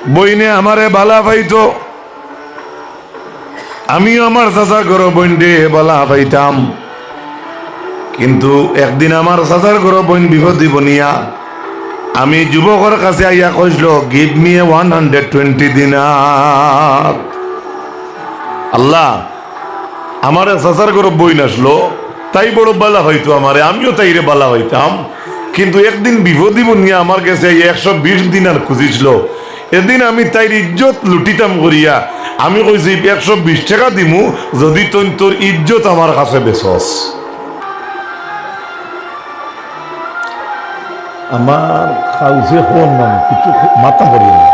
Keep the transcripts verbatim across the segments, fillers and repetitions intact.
বইনে আমারে বালা পাইতো, আমিও আমার চাচার ঘরর বইনরে বালা পাইতাম। কিন্তু একদিন আমার চাচার ঘরর বইন বিপদি বনিয়া আমি যুবকর কাছে আইয়া কইছিল, "Give me a one hundred twenty দিনার।" আল্লাহ, আমার এক চাচার ঘরর বইন আসলো, তাই বড় বালা পাইতো আমারে, আমিও তাইরে বালা পাইতাম। কিন্তু একদিন বিপদি বনিয়া আমার কাছে আইয়া একশো বিশ দিনার খুঁজিছিল। এদিন আমি তাইর ইজ্জত লুটিতাম করিয়া আমি কইছি, "একশো বিশ টেকা দিমু, যদি তইন তোর ইজ্জত আমার কাছে বেচস।" আমার কাউসে কোন নাম কিছু মাথা পড়ে না।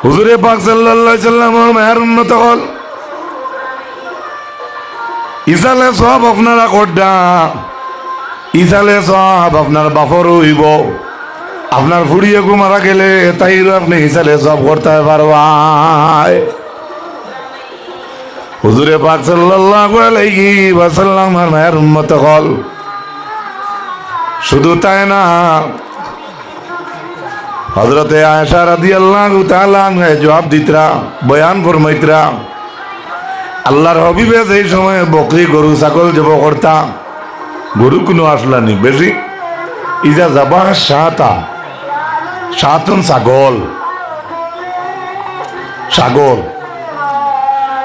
হুজুরে পাক সাল্লাল্লাহু আলাইহি সাল্লামর মায়ার উম্মত অকল, ইসালে সওয়াব আপনারা করডা, ইসালে সওয়াব আপনার বাপর অইবো, আপনার ফুড়ি এগু মারা গেলে তাইরও আপনে ইসালে সওয়াব করতায় পারবায়। হুজুরে পাক সাল্লাল্লাহু আলাইহি ওয়াসাল্লামর মায়ার উম্মত অকল, শুধু তাই না, হযরতে আয়েশা রাদিয়াল্লাহু তাআলা আনহা জবাব দিতরা, বয়ান ফরমাইতরা, আল্লাহর হাবিবে যেই সময় বকরি, গরু, ছাগল জব করতা, গরু কুনু আসলানি বেশি, ইজা জাবাহা শাতা, শাতুন ছাগল, ছাগল।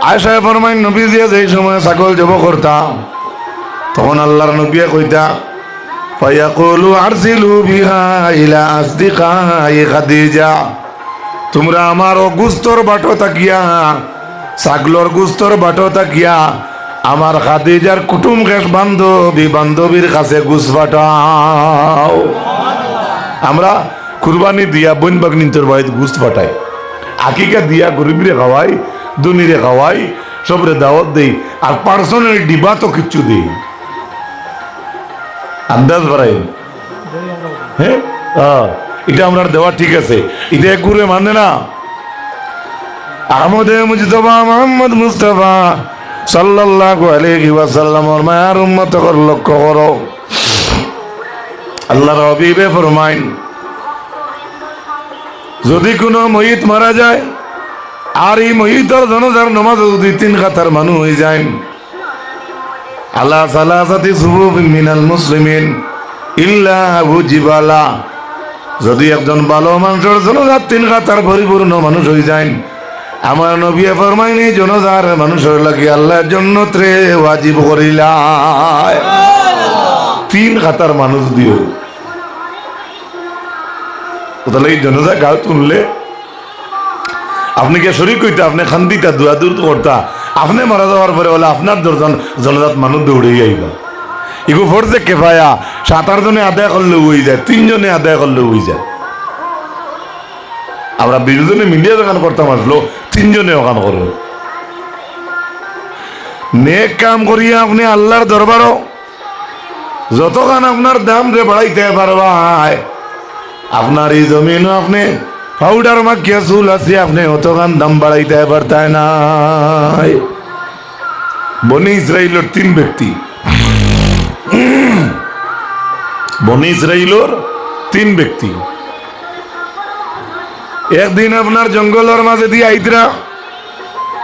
আয়েশায় ফরমাইন, নবীজিয়ে যেই সময় ছাগল জব করতা, তখন আল্লাহর নবীয়ে কইতা, "ফায়াকুলু আরসিলু বিহা ইলা আসদিকাই খাদিজা।" তুমরা আমার অউ গুস্তর বাটো থাকিয়া, ছাগলর গুস্তর বাটো থাকিয়া আমার খাদিজার কুটুম খেশ বান্ধবী বান্ধবীর কাছে গুস্ত পাঠাও। আমরা কুরবানি দিয়া বইন ভাগনিন্তর বাড়িত গুস্ত পাঠাই, আকিকা দিয়া গরিবরে খাওয়াই, ধনীরে খাওয়াই, সবরে দাওয়াত দেই, আর পার্সোনাল ডিবা তো কিচ্ছু দেই। আন্দাজ বাড়াই, হ্যাঁ, আহ, ইটা আমরার দেওয়া ঠিক আছে, ইটা এগুরে মানে না। আহমদে মুজতবা মোহাম্মদ মুস্তফা সাল্লাল্লাহু আলাইহি ওয়াসাল্লামর মায়ার উম্মত অকল লক্ষ্য করো। আল্লাহর হাবিবে ফরমাইন, যদি কুনু মইত মারা যায়, আর ই মইতর জানাজার নমাজো যদি তিন কাতার মানুষ অইযাইন, আলা সালাসাতি সুফুফিন মিনাল মুসলিমিন ইল্লা উজিবা লা। যদি একজন ভালা মানষর জানাজাত তিন কাতার পরিপূর্ণ মানুষ অইযাইন, আমার নবীয়ে ফরমাইন, ই জানাজার মানুষর লাগি আল্লায় জন্নতরে ওয়াজিব করিলায়। তিন কাতার মানুষ দিও। অতার লাগি জানাজা গাঁওত হুনলে আপনে গিয়া শরিক অইতা, আপনে কান্দিতা, দোয়া দুরুদ করতা, আপনে মারা যাওয়ার পরে অইলে আপনার দরজাত জানাজাত মানুষ দৌড়াইয়া আইবা। ইগু ফরজে কেফায়া, সাত আট জনে আদায় করলেউ অইযায়, তিনজনে আদায় করলেউ অইযায়। আমরা বিশ জনে মিলিয়া যেখান করতাম আসলো, তিনজনে অখান করো। নেক কাম করিয়া আপনে আল্লাহর দরবারো যতখান আপনার দামরে বাড়াইতায় পারবায়, আপনার ই জমিনো আপনে পাউডার মাখিয়া চুল আছে, আপনে অতখান দাম বাড়াইতায় পারতায় নায়। বনি ইসরাইলর তিন ব্যক্তি, বনি ইসরাইলর তিন ব্যক্তি একদিন আপনার জঙ্গলর মাজেদি আইতরা,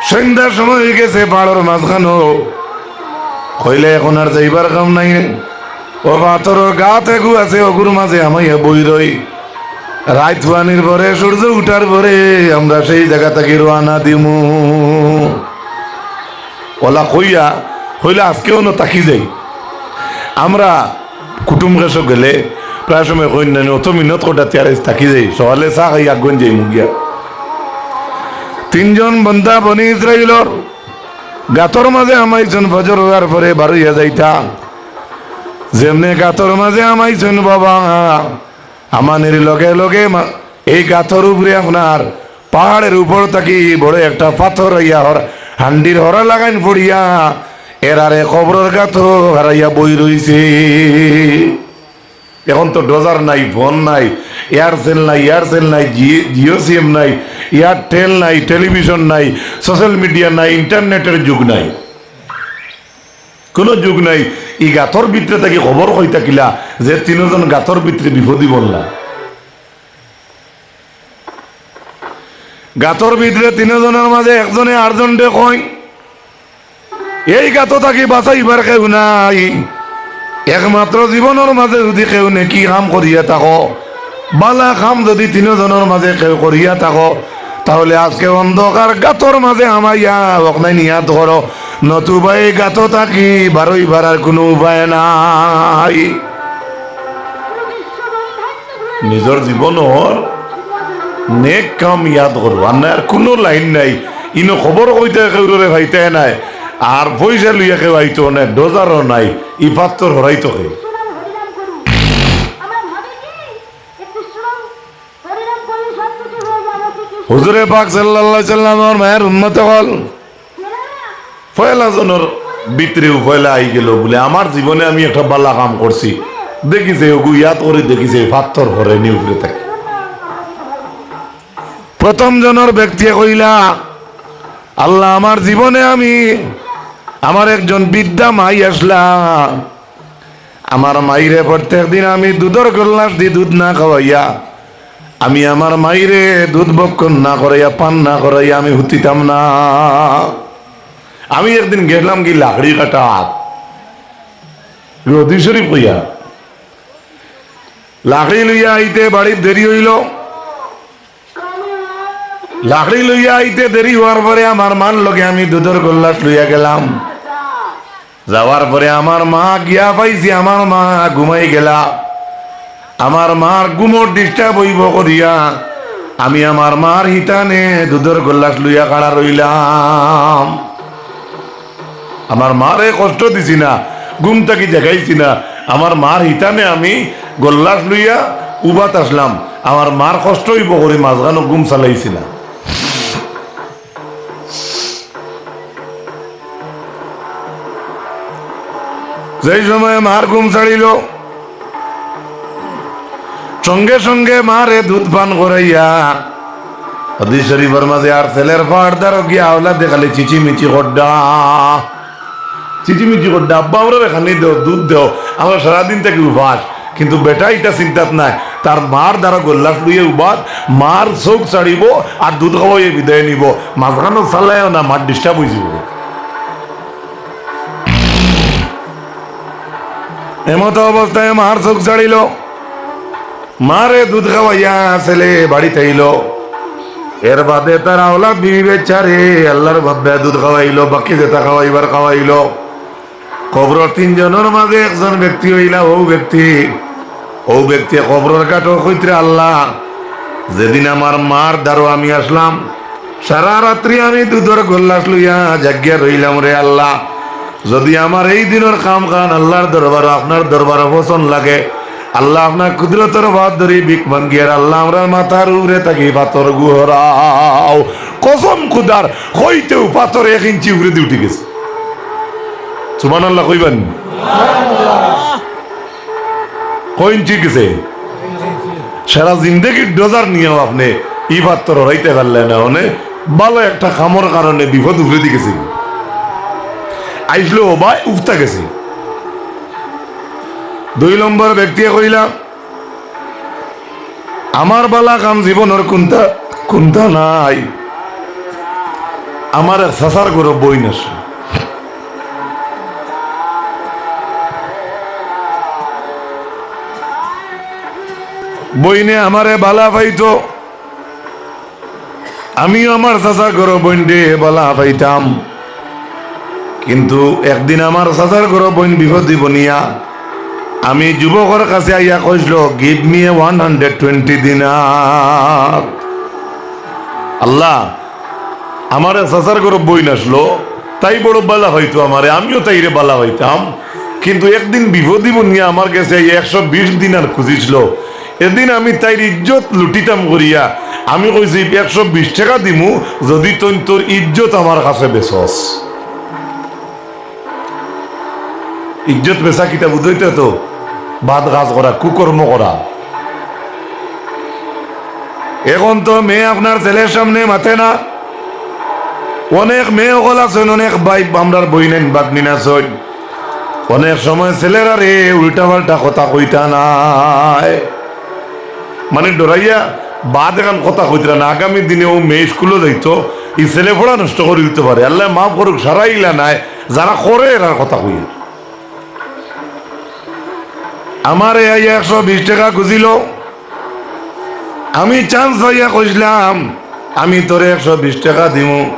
সন্ধ্যার সময় অইগেছে, পাহাড়র মাজখানো। কইলা, "এখন আর যাইবার কাম নাই, অউ পাথরর গাত এগু আছে, অগুর মাজে হামাইয়া বই রই। রাইত ফুয়ানির পরে, সূর্য উঠার পরে আমরা সেই জাগা থাকি রওয়ানা দিমু।" অলা কইয়া কইলা, "আজকে অনো থাকি যাই।" আমরা কুটুম খেশো গেলে প্রায় সময় কইন না নি, "অত মিনত কররা তিয়ার আইজ থাকি যাই, সকালে চা খাই আগুন যাইমু গিয়া।" তিনজন বান্দা বনি ইসরাইলর গাতর মাজে হামাইছইন, ফজর অওয়ার পরে বারইয়া যাইতা। যেমনে গাতর মাজে হামাইছইন বাবা, হামানির লগে লগে মা-, এই গাতর উপরে আপনার পাহাড়র উপর থাকি বড় একটা পাথর আইয়া হর-, হান্ডির হরা লাগাইন পড়িয়া এরারে কবরর গাতো হারাইয়া বই রইছে। এখন তো ডজার নাই, ফোন নাই, এয়ারসেল নাই, এয়ারসেল নাই, জি-, জিও সিম নাই, এয়ারটেল নাই, টেলিভিশন নাই, সোশ্যাল মিডিয়া নাই, ইন্টারনেটর যুগ নাই, কুনু যুগ নাই। ই গাতর ভিতরে থাকি খবর কই থাকিলা যে তিনজন গাতর ভিতরে বিপদি বললা। গাতর ভিতরে তিনজনর মাঝে একজনে আরজনরে কইন, "এই গাতো থাকি বাঁচাইবার কেউ নাই, একমাত্র জীবনর মাঝে যুদি কেউ নেকি কাম করিয়া থাকো, বালা কাম যুদি তিনজনর মাঝে কেউ করিয়া থাকো, তাহলে আজকে অন্ধকার গাতর মাঝে হামাইয়া অখনাইন ইয়াদ করো, নতুবা এই গাতো থাকি বারইবার আর কুনু উপায় নাই।" নিজর জীবনর নেক কাম ইয়াদ করো, আর না আর কুনু লাইন নাই। ইনো খবর কইতে কেউরে পাইতে নাই, আর পয়সা লইয়া কেউ আইতো না, ডোজারও নাই, ই পাত্থর হরাইতো কে? হুজুরে পাক সাল্লাল্লাহু আলাইহি ওয়াসাল্লামর মায়ার উম্মত অকল, পয়লা জনর ভিতরেউ পয়লা আইগেলো বুলে, "আমার জীবনে আমি একটা বালা কাম করছি, দেখিছে, ওগু ইয়াদ করি দেখিছে, পাত্থর হরেনি উপরে থাকি।" প্রথম জনর ব্যক্তিয়ে কইলা, "আল্লাহ, আমার জীবনে আমি, আমার একজন বৃদ্ধা মাই আছলা, আমার মাইরে প্রত্যেক দিন আমি দুধর গল্লাস দি দুধ না খাওয়াইয়া, আমি আমার মাইরে দুধ ভক্ষণ না করাইয়া, পান না করাইয়া আমি হুতিতাম না। আমি একদিন গেছলাম কি লাকড়ি কাটাত, রদি শরীফ কইয়া, লাকড়ি লইয়া আইতে বাড়িত দেরি অইলো।" লাকড়ি লইয়া আইতে দেরি অওয়ার পরে আমার মার লগে আমি দুধর গল্লাস লইয়া গেলাম। যাওয়ার পরে আমার মা গিয়া পাইছি, আমার মা ঘুমাই গেলা। আমার মার ঘুমর disturb অইবো করিয়া আমি আমার মার হিতানে দুধর গল্লাস লইয়া খাড়া রইলাম। আমার মারে কষ্ট দিছি না, ঘুম থাকি জাগাইছি না। আমার মার হিতানে আমি গল্লাস লইয়া উবাত আছলাম। আমার মার কষ্ট অইবো করি মাঝখানো ঘুম চালাইছি না। যেই সময় মার ঘুম ছাড়িলো, সঙ্গে সঙ্গে মারে দুধ পান করাইয়া, হাদিস শরীফর মাঝে, আর ছেলের পাড়দারো গিয়া আওলাদে খালি চিচিমিচি করডা, চিচিমিচি করডা, "আব্বা, আমরারে খানি দেও, দুধ দেও, আমরা সারাদিন থাকি উপাস।" কিন্তু বেটা ইতা চিন্তাত নাই, তার মার দ্বারা গল্লাস লইয়া উবাত, মার চউখ ছাড়িবো আর দুধ খাওয়াইয়া বিদায় নিবো, মাঝখানো চালাইও না, মার disturb অইযিবো। এমতো অবস্থায় মার চউখ ছাড়িলো, মারে দুধ খাওয়াইয়া ছেলে বাড়িত আইলো। এর বাদে তার আওলাদ বিবি বেচারে আল্লাহর বান্দা দুধ খাওয়াইলো, বাকি যেটা খাওয়াইবার খাওয়াইলো। কবরর তিনজনর মাঝে একজন ব্যক্তি অইলা অউ ব্যক্তি। অউ ব্যক্তি কবরর ঘাটো কইতরা, "আল্লাহ, যেদিন আমার মার দ্বারো আমি আছলাম, সারা রাত্রি আমি দুধর গল্লাস লইয়া জাগিয়া রইলাম রে আল্লাহ। যুদি আমার এই দিনর কাম খান আল্লাহর দরবারো, আপনার দরবারো পছন্দ লাগে, আল্লাহ আপনার কুদরতর বাহাদুরি ভিক মাঙ্গিয়ার আল্লাহ আমরার মাথার উপরে থাকি পাথর গুহরাও।" কসম খুদার, কইতেউ পাথর এক ইঞ্চি উপরেদি উঠি গেছে। সুবহানাল্লাহ কইবা নি? কয় ইঞ্চি গেছে? সারা জিন্দেগির ডোজার নিয়াও আপনে ই পাত্থর হরাইতে পারলে না, মানে ভালা একটা কামর কারণে বিপদ উপরেদি গেছে। আইছলো অবায় উফতা গেছে। দুই নম্বর ব্যক্তিয়ে কইলা, আমার ভালা কাম জীবনর কুনটা, কুনটা নাই। আমার এক চাচার ঘরো বইন আছে। বইনে আমারে ভালা পাইতো, আমিও আমার চাচার ঘরো বইনরে ভালা পাইতাম। কিন্তু একদিন আমার চাচার ঘরো বইন বিপদি বনিয়া আমি যুবকর কাছে আইয়া কইছলো, "Give me a one hundred twenty দিনার।" আল্লাহ, আমার চাচার ঘরো বইন আছলো, তাই বড় ভালা পাইতো আমারে, আমিও তাইরে ভালা পাইতাম। কিন্তু একদিন বিপদি বনিয়া আমার গেছে আইয়া একশো বিশ দিনার খুজিছলো। এদিন আমি তাইর ইজ্জত লুটিতাম করিয়া আমি কইছি, "একশো বিশ টেকা দিমু, যুদি তইন তোর ইজ্জত আমার কাছে বেচস।" ইজ্জত বেচা কিতা বুঝইতে তো? বাদ কাজ করা, কুকর্ম করা। এখন তো মেয়ে আপনার ছেলের সামনে মাতে না। অনেক মেয়ে অকল আছইন, অনেক ভাই আমরার বইনাইন ভাগ্নিন আছইন, অনেক সময় ছেলেরারে উল্টা পাল্টা কথা কইতা নায়, মানে ডরাইয়া বাদ এখান কথা কইতরা না, আগামী দিনে অউ মেয়ে স্কুলো যাইতো, ই ছেলে পড়া নষ্ট করি দিতো পারে। আল্লায় মাফ করুক, সারা ইলা নায়, যারা করে এরার কথা কইয়া। আমারে আইয়া একশো বিশ টেকা খুজিলো, আমি chance পাইয়া কইছলাম, "আমি তোরে একশো বিশ টেকা দিমু,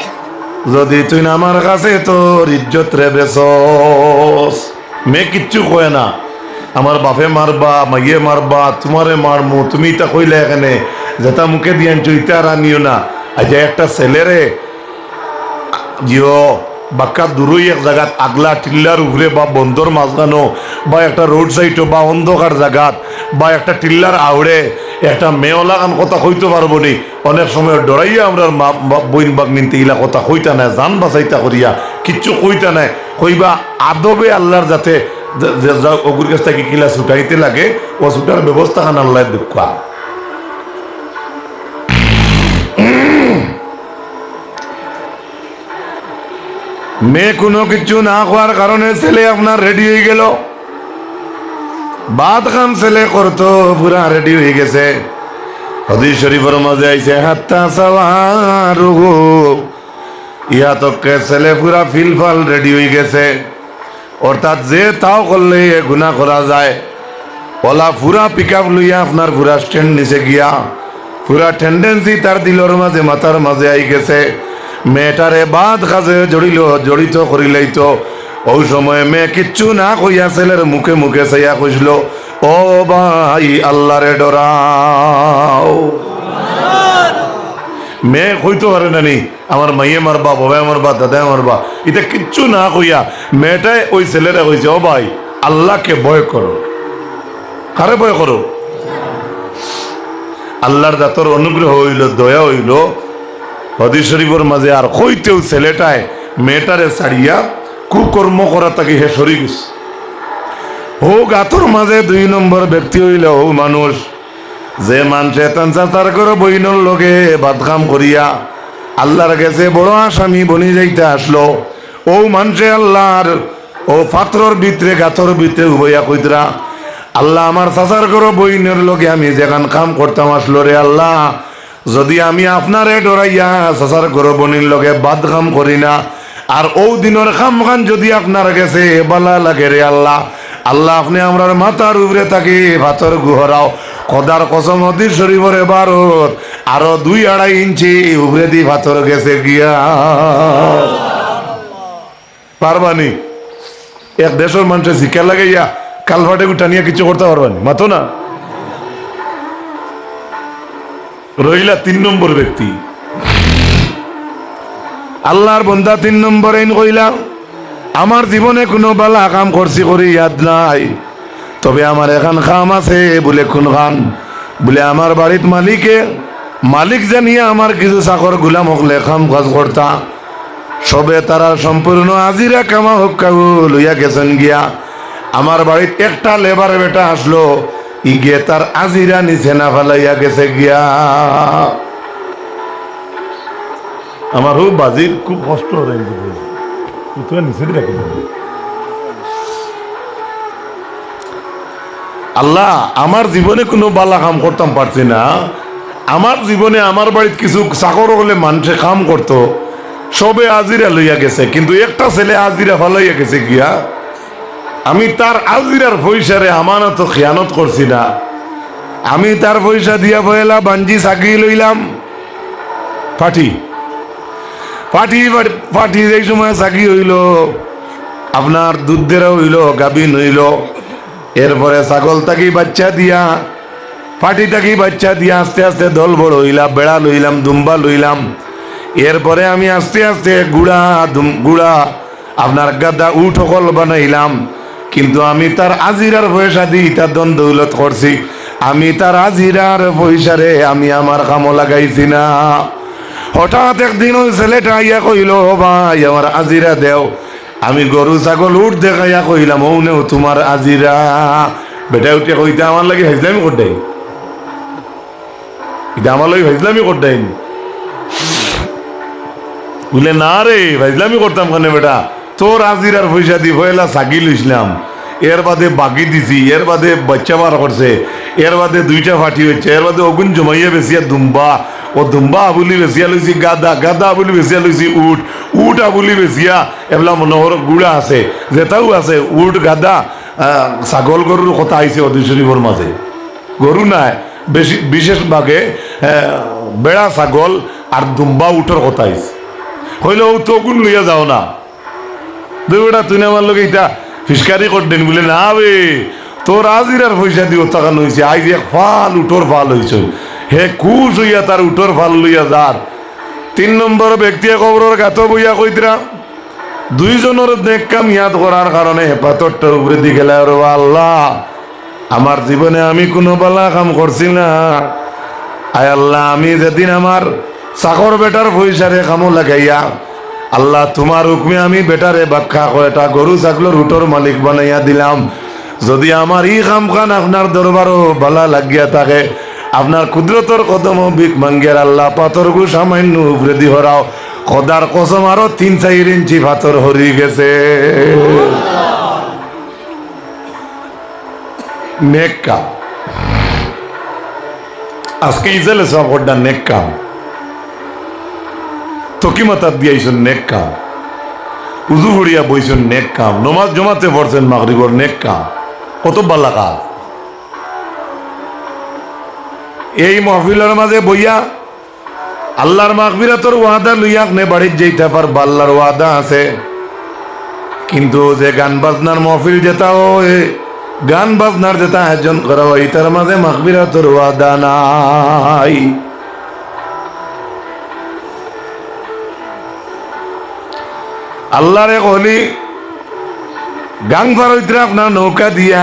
যদি তুই না আমার কাছে তোর ইজ্জতরে বেচস।" মেয়ে কিচ্ছু কয় না, "আমার বাপে মারবা, মাইয়ে মারবা, তুমারে মারমু, তুমি ইতা কইলা কেনে, যেটা মুখে দিয়া আনছো ইতা আর আনিও না।" আইচ্ছা, একটা ছেলেরে জিও, বাক্কা দূরই এক জাগাত আগলা টিল্লার উপরে বা বন্দর মাঝখানো বা একটা road side-ও বা অন্ধকার জাগাত বা একটা টিল্লার আউড়ে একটা মেয়েওয়ালা খান কথা কইতো পারবো নি? অনেক সময় ডরাইয়া আমরার মা, মা, বইন বাগনিন্তে ইলা কথা কইতা নায়, জান বাঁচাইতা করিয়া, কিচ্ছু কইতা নায়। কইবা আদবে আল্লার যাতে যে, যে, যা, অগুর গেছ থাকি কিলা ছুটাইতে লাগে, অউ ছুটার ব্যবস্থা খান আল্লায় দেউক্কা। মেয়ে কুনু কিচ্ছু না কওয়ার কারণে ছেলে আপনার ready অইগেলো। বাদ খান ছেলে করতো, পুরা ready অইগেছে। হাদিস শরীফর মাঝে আইছে, "হাত্তা সাওয়ারুহু।" ইয়া তককে ছেলে পুরা ফিলফাল ready অইগেছে। অর্থাৎ যে তাও করলে এ গুনা করা যায়। অলা পুরা pickup লইয়া আপনার পুরা stand নিচে গিয়া, পুরা tendency তার দিলর মাঝে, মাথার মাঝে আইগেছে। মেয়েটারে বাদ কাজে জড়িল, জড়িত করিলাইতো। অউ সময় মেয়ে কিচ্ছু না কইয়া ছেলের মুখে মুখে চাইয়া কইছিল, "ও ভাই, আল্লারে ডরাও।" মেয়ে কইতো পারে না নি, "আমার মাইয়ে মারবা, বাবায় মারবা, দাদায় মারবা।" ইতা কিচ্ছু না কইয়া মেয়েটায় অউ ছেলেরে কইছে, "ও ভাই, আল্লাকে ভয় করো।" কারে ভয় করো? আল্লার জাতর অনুগ্রহ অইলো, দয়া অইলো। হাদিস শরীফর মাঝে আর কইতেউ ছেলেটায় মেয়েটারে ছাড়িয়া কুকর্ম করা থাকি হে সরি গেছে। অউ গাতর মাঝে দুই নম্বর ব্যক্তি অইলো অউ মানুষ, যে মানষে তান চাচার ঘরর বইনর লগে বাদ কাম করিয়া আল্লার গেছে বড় আসামি বনি যাইতা আসলো। অউ মানষে আল্লার অউ পাথরর ভিতরে, গাতর ভিতরে উবাইয়া কইতরা, "আল্লা, আমার চাচার ঘরর বইনর লগে আমি যেখান কাম করতাম আসলো রে আল্লা, যুদি আমি আপনারে ডরাইয়া চাচার ঘরর বইনর লগে বাদ কাম করি না, আর অউ দিনর কামখান যুদি আপনার গেছে ভালা লাগে রে আল্লা, আল্লা, আপনে আমরার মাথার উপরে থাকি পাথর গুহরাও।" খোদার কসম, হাদিস শরীফর এবারত, আরো দুই আড়াই ইঞ্চি উপরেদি পাথর গেছে গিয়া। পারবানি? এক দেশর মানষে জিকা লাগাইয়া কালফাটে গুটা নিয়া কিছু করতা পারবানি? মাতো না। রইলা তিন নম্বর ব্যক্তি। আল্লার বন্দা তিন নম্বর এইন কইলা, "আমার জীবনে কুনু ভালা কাম করছি করি ইয়াদ নাই, তবে আমার এখান কাম আছে।" বুলে, "কুনখান?" বুলে, "আমার বাড়িত মালিকে, মালিক জানিয়া আমার কিছু চাকর গুলাম অকলে কাম কাজ করতা, সবে তারার সম্পূর্ণ আজিরা কামা হক্কাউ লইয়া গেছইন গিয়া। আমার বাড়িত একটা লেবার বেটা আসলো, ইগে তার আজিরা নিছে না ফালাইয়া গেছে গিয়া।" আমার হউ বাজির খুব কষ্ট অয়, কিন্তু নিচে রাখি। আল্লা, আমার জীবনে কুনু ভালা কাম করতাম পারছি না। আমার জীবনে আমার বাড়িত কিছু চাকর অকলে মানষে কাম করতো, সবে আজিরা লইয়া গেছে, কিন্তু একটা ছেলে আজিরা ফালাইয়া গেছে গিয়া। আমি তার আজিরার পয়সারে আমানতো খিয়ানত করছি না। আমি তার পয়সা দিয়া পয়লা বাঞ্জি ছাগি লইলাম, পাঠি। পাঠি, পাঠি, পাঠি যেই সময় ছাগি অইলো, আপনার দুধ দেরা অইলো, গাভিন অইলো, এরপরে ছাগল থাকি বাচ্চা দিয়া, পাঠি থাকি বাচ্চা দিয়া আস্তে আস্তে দল বড় অইলা, বেড়া লইলাম, দুম্বা লইলাম। এরপরে আমি আস্তে আস্তে গুড়া, দুম-, গুড়া, আপনার গাধা, উট অকল বানাইলাম। কিন্তু আমি তার আজিরার পয়সাদি ইতা ধন দৌলত করছি। আমি তার আজিরার পয়সারে আমি আমার কামো লাগাইছি না। হঠাৎ একদিন অউ ছেলেটা আইয়া কইলো, "ও ভাই, আমার আজিরা দেও।" আমি গরু, ছাগল, উট দেখাইয়া কইলাম, "অউ নেও তুমার আজিরা।" বেটায় উঠিয়া কয়, "ইতা আমার লাগি ফাইজলামি কররায় নি? ইতা আমার লাগি ফাইজলামি কররায় নি?" বুলে, "না রে, ফাইজলামি করতাম কেনে বেটা? তোর আজিরার পয়সাদি পয়লা ছাগি লইছলাম, এরবাদে বাগি দিছি, এরবাদে বাইচ্চা বার করছে, এর বাদে দুইটা পার্টি অইছে, এর বাদে অগুন জমাইয়া বেচিয়া দুম্বা, ও দুম্বা আবুলি বেচিয়া লইছি গাধা, গাধা আবুলি বেচিয়া লইছি উট, উট আবুলি বেচিয়া এবলা মনে করো ঘুড়া আছে, যেটাও আছে, উট, গাধা, আহ, ছাগল, গরুর কথা আইছে অদু শরীফর মাঝে। গরু নায়, বেশি, বিশেষ ভাগে, আহ, বেড়া, ছাগল আর দুম্বা, উটর কথা আইছে। কইলে, "ও তো অগুন লইয়া যাও না।" দুই বেটা, তুই না আমার লগে ইতা ফিসকারি করদেন বলে, "না বে, তোর আজিরার পয়সা দি অতাখান অইছে, আইজ এক ফাল উটর ফাল অইছে।" হে খুশ অইয়া তার উটর ফাল লইয়া যার। তিন নম্বর ব্যক্তিয়ে কবরর গাতো বইয়া কইতরা, দুইজনর নেক কাম ইয়াদ করার কারণে হে পাথরটার উপরেদি গেলা, "ও আল্লাহ, আমার জীবনে আমি কুনু বালা কাম করছি না। আয় আল্লাহ, আমি যেদিন আমার চাকর বেটার পয়সারে কামো লাগাইয়া, আল্লাহ, তুমার হুকুমে আমি বেটারে বাক্কা কয়টা গরু ছাগলর উটর মালিক বানাইয়া দিলাম। যুদি আমার ই কামখান আপনার দরবারো বালা লাগিয়া থাকে, আপনার কুদরতর কদমো ভিক মাঙ্গিয়ার আল্লাহ, পাথরগু সামান্য উপরেদি হরাও।" খোদার কসম, আরো তিন চাইর ইঞ্চি পাথর হরি গেছে। নেক কাম। আজকে ইজালে সব করডা নেক কাম। তকি মাথাত দিয়াইছন নেক কাম। উজু পড়িয়া বইছন নেক কাম। নমাজ জমাতে পড়ছেন মাগরিবর নেক কাম। কত বালা কাজ। এই মাহফিলর মাঝে বইয়া আল্লাহর মাগফিরাতর ওয়াদা লইয়া আপনে বাড়িত যাইতা পারবা, আল্লাহর ওয়াদা আছে। কিন্তু যে গান বাজনার মাহফিল যেটা অয়, গান বাজনার যেটা আয়োজন করা অয়, ইতার মাঝে মাগফিরাতর ওয়াদা নাই। আল্লাহর এক ওলি গাং পার অইতরা আপনার নৌকা দিয়া